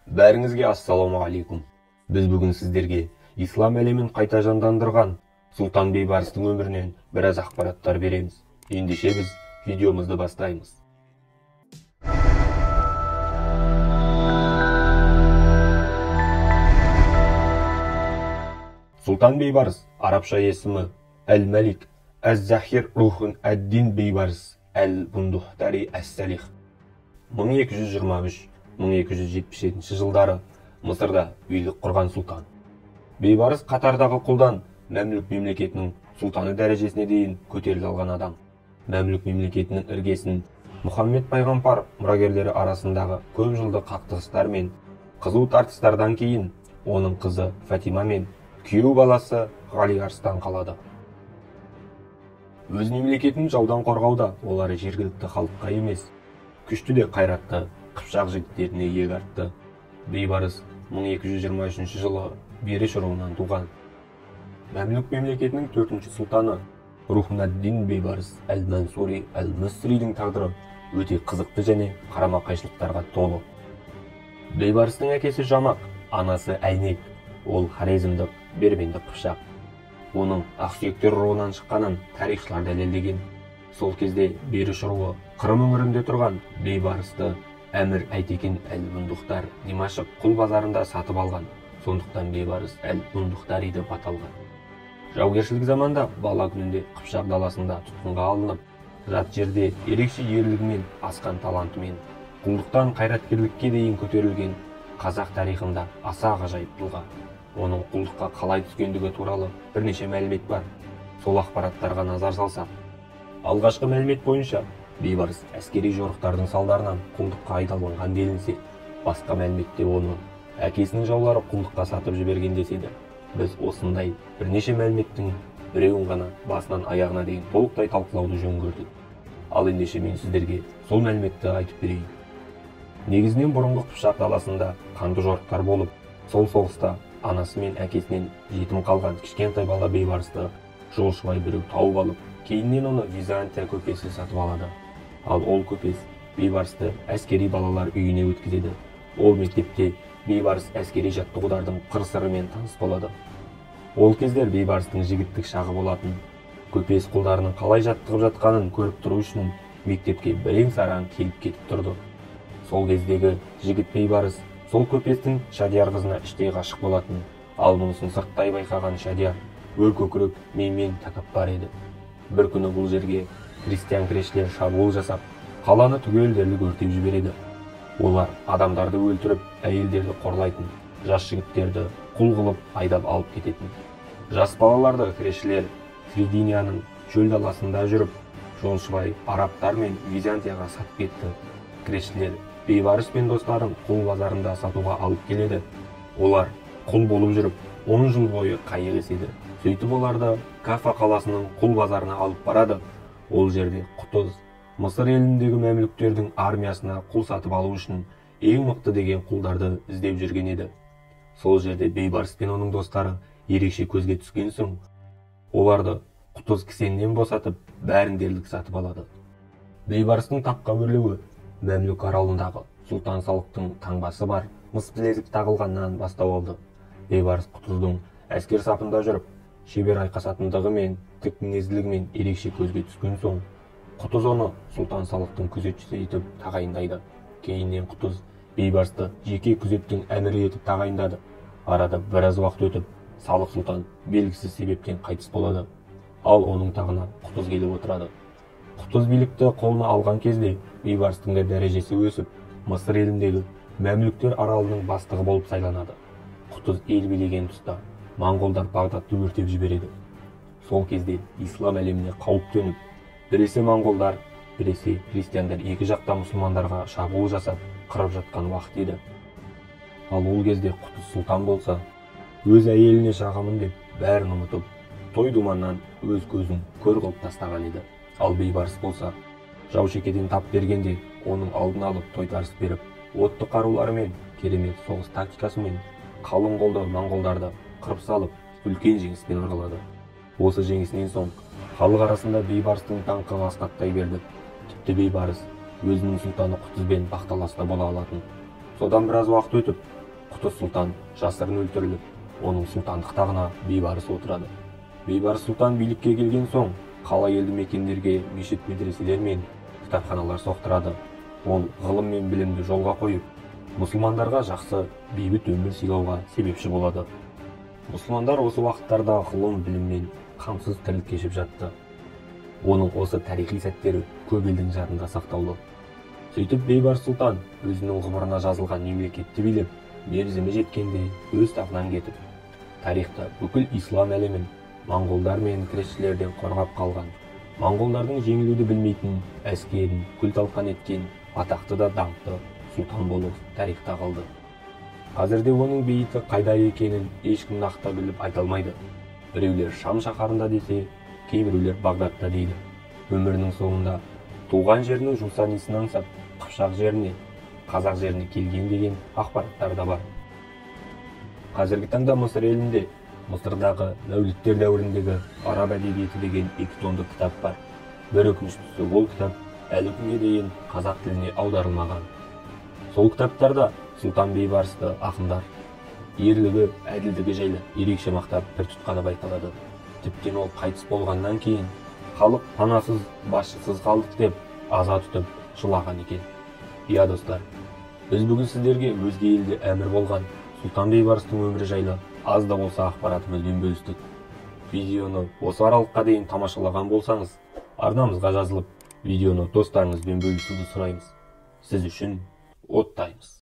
Бәріңізге ассалаумағалейкум. Біз бүгін сіздерге ислам әлемін қайта жандандырған Сұлтан Бейбарыстың өмірінен біраз ақпараттар береміз. Ендеше біз видеомызды бастаймыз. Сұлтан Бейбарыс, арабша есімі Әл-Мәлик, Әз-Захир Рухын Әд-Дин Бейбарыс, Әл-Бундухтари Әс-Салих. 1223-1277 жылдары Мысырда билік құрған сұлтан. Бейбарыс қатардағы құлдан Мәмлүк мемлекетінің сұлтаны дәрежесіне дейін көтеріле алған адам. Мәмлүк мемлекетінің іргесін Мұхаммед пайғамбар мұрагерлері арасындағы көп жылдық қақтығыстар мен қызу тартыстардан кейін оның қызы Фатима мен күйеу баласы Ғали Арыстан қалады. Өз мемлекетін жаудан қорғауда олар жергілікті халыққа емес, күшті де қайратты қыпшақ жігіттеріне иек артты. Бейбарыс 1223 жылы Береш руынан туған. Мәмлүк мемлекетінің төртінші сұлтаны Рухнаддин Бейбарыс әл-Мансури әл-Мысридің тағдыры өте қызықты және қарама-қайшылықтарға толы. Бейбарыстың әкесі Жамақ, анасы Әйнек, ол хорезмдік, бербендік қыпшақ. Оның ақсүйектер руынан шыққанын тарихшылар дәлелдеген. Сол кезде Береш руы Қырым өңірінде тұрған Бейбарысты Әмір Әйтекен әл-Бундухтар Димашық құл базарында сатып алған. Сондықтан Бейбарыс әл-Бундухтари деп аталған. Жаугершілік заманда бала күнінде Қыпшақ даласында тұтқынға алынып, жат жерде ерекше ерлігімен, асқан талантымен, құлдықтан қайраткерлікке дейін көтерілген қазақ тарихында аса ғажайып тұлға. Оның құлдыққа қалай түскендігі туралы бірнеше мәлімет бар. Сол ақпараттарға назар салсақ, алғашқы мәлімет бойынша Бейбарыс әскери жорықтардың салдарынан құлдыққа айдалынған делінсе, басқа мәліметте оны әкесінің жаулары құлдыққа сатып жіберген деседі. Біз осындай бірнеше мәліметтің біреуін ғана басынан аяғына дейін толықтай талқылауды жөн көрдік. Ал ендеше мен сіздерге сол мәліметті айтып берейін. Негізінен бұрынғы Қыпшақ даласында қанды жорықтар болып, сол соғыста анасы мен әкесінен жетім қалған кішкентай бала Бейбарысты жолшыбай біреу тауып алып, кейіннен оны Византия көпесі сатып алады. Ал ол көпес Бейбарысты әскери балалар үйіне өткізеді. Ол мектепте Бейбарыс әскери жаттығулардың қыр-сырымен таныс болады. Ол кездер Бейбарыстың жігіттік шағы болатын. Көпес құлдарының қалай жаттығып жатқанын көріп тұру үшін мектепке бірен-саран келіп кетіп тұрды. Сол кездегі жігіт Бейбарыс сол көпестің Шадияр қызына іштей ғашық болатын. Ал мұнысын сырттай байқаған Шадияр өр көкірек менмен тәкаппар еді. Бір күні бұл жерге христиан крешілер шабуыл жасап, қаланы түгел дерлік өртеп жібереді. Олар адамдарды өлтіріп, әйелдерді қорлайтын, жас жігіттерді құл қылып айдап алып кететін. Жас балаларды крешілер Фридинияның шөл даласында жүріп, жолшыбай арабтар мен Византияға сатып кетті. Крешілер Бейбарыс пен достарын құл базарында сатуға алып келеді. Олар құл болып жүріп, 10 жыл бойы қайық еседі. Сөйтіп оларды Кафа қаласының құл базарына алып барады. Ол жерде Құтыз, Мысыр еліндегі мәмлүктердің армиясына құл сатып алу үшін ең мықты деген құлдарды іздеп жүрген еді. Сол жерде Бейбарыс пен оның достары ерекше көзге түскен соң, оларды Құтыз кісеннен босатып, бәрін дерлік сатып алады. Бейбарыстың таққа өрлеуі Мәмлүк аралындағы Сұлтан Салықтың таңбасы бар мыс білезік тағылғаннан бастау алды. Бейбарыс Құтыздың әскер сапында жүріп, шебер айқасатындығы мен тік мінезділігімен ерекше көзге түскен соң, Құтыз оны Сұлтан Салықтың күзетшісі етіп тағайындайды. Кейіннен Құтыз Бейбарысты жеке күзеттің әмірі етіп тағайындады. Арада біраз уақыт өтіп, Салық сұлтан белгісіз себептен қайтыс болады. Ал оның тағына Құтыз келіп отырады. Құтыз билікті қолына алған кезде Бейбарыстың да дәрежесі өсіп, Мысыр еліндегі Мәмлүктер аралының бастығы болып сайланады. Құтыз ел билеген тұста моңғолдар Бағдатты өртеп жібереді. Сол кезде ислам әлеміне қауіп төніп, біресе моңғолдар, біресе христиандар екі жақта мұсылмандарға шабуыл жасап, қырып жатқан уақыт еді. Ал ол кезде Құтыз сұлтан болса, өз әйеліне жағамын деп бәрін ұмытып, той думаннан өз көзін көр қылып тастаған еді. Ал Бейбарыс болса, жау шекеден тап бергенде оның алдын алып тойтарыс беріп, отты қаруларымен, керемет соғыс тактикасымен қалың қолды моңғолдарды қырып салып, үлкен жеңіспен оралады. Осы жеңісінен соң халық арасында Бейбарыстың даңқы асқақтай берді. Тіпті Бейбарыс өзінің сұлтаны Құтызбен бақталаста бола алатын. Содан біраз уақыт өтіп, Құтыз сұлтан жасырын өлтіріліп, оның сұлтандық тағына Бейбарыс отырады. Бейбарыс сұлтан билікке келген соң қала елді мекендерге мешіт, медреселер мен кітапханалар соқтырады. Ол ғылым мен білімді жолға қойып, мұсылмандарға жақсы бейбіт өмір сыйлауға себепші болады. Мұсылмандар осы уақыттарда ғылым біліммен қамсыз тірлік кешіп жатты. Оның осы тарихи сәттері көп елдің жадында сақтаулы. Сөйтіп Бейбарыс сұлтан өзінің ғұмырына жазылған мемлекетті билеп, мерзімі жеткенде өз тағынан кетіп, тарихта бүкіл ислам әлемін моңғолдар мен кресшілерден қорғап қалған, моңғолдардың жеңілуді білмейтін әскерін күл-талқан еткен атақты да даңқты сұлтан болып тарихта қалды. Қазірде оның бейіті қайда екенін ешкім нақты біліп айта алмайды. Біреулер Шам шаһарында десе, кейбіреулер Бағдатта дейді. Өмірінің соңында туған жерінің жусан иісін аңсап, Қыпшақ жеріне, қазақ жеріне келген деген ақпараттар да бар. Қазіргі таңда Мысыр елінде Мысырдағы Мәуліттер дәуіріндегі араб әдебиеті деген 2 томдық кітап бар. Бір өкініштісі, ол кітап әлі күнге дейін қазақ тіліне аударылмаған. Сол кітаптарда Сұлтан Бейбарысты ақындар ерлігі, әділдігі жайлы ерекше мақтап бір тұтқаны байқалады. Тіптен ол қайтыс болғаннан кейін халық панасыз, басшысыз қалдық деп аза тұтып жылаған екен. Иә, достар, біз бүгін сіздерге өзге елде әмір болған Сұлтан Бейбарыстың өмірі жайлы аз да болса ақпаратымызбен бөлістік. Видеоны осы аралыққа дейін тамашалаған болсаңыз, арнамызға жазылып, видеоны достарыңызбен бөлісуді сұраймыз. Сіз үшін оттаймыз.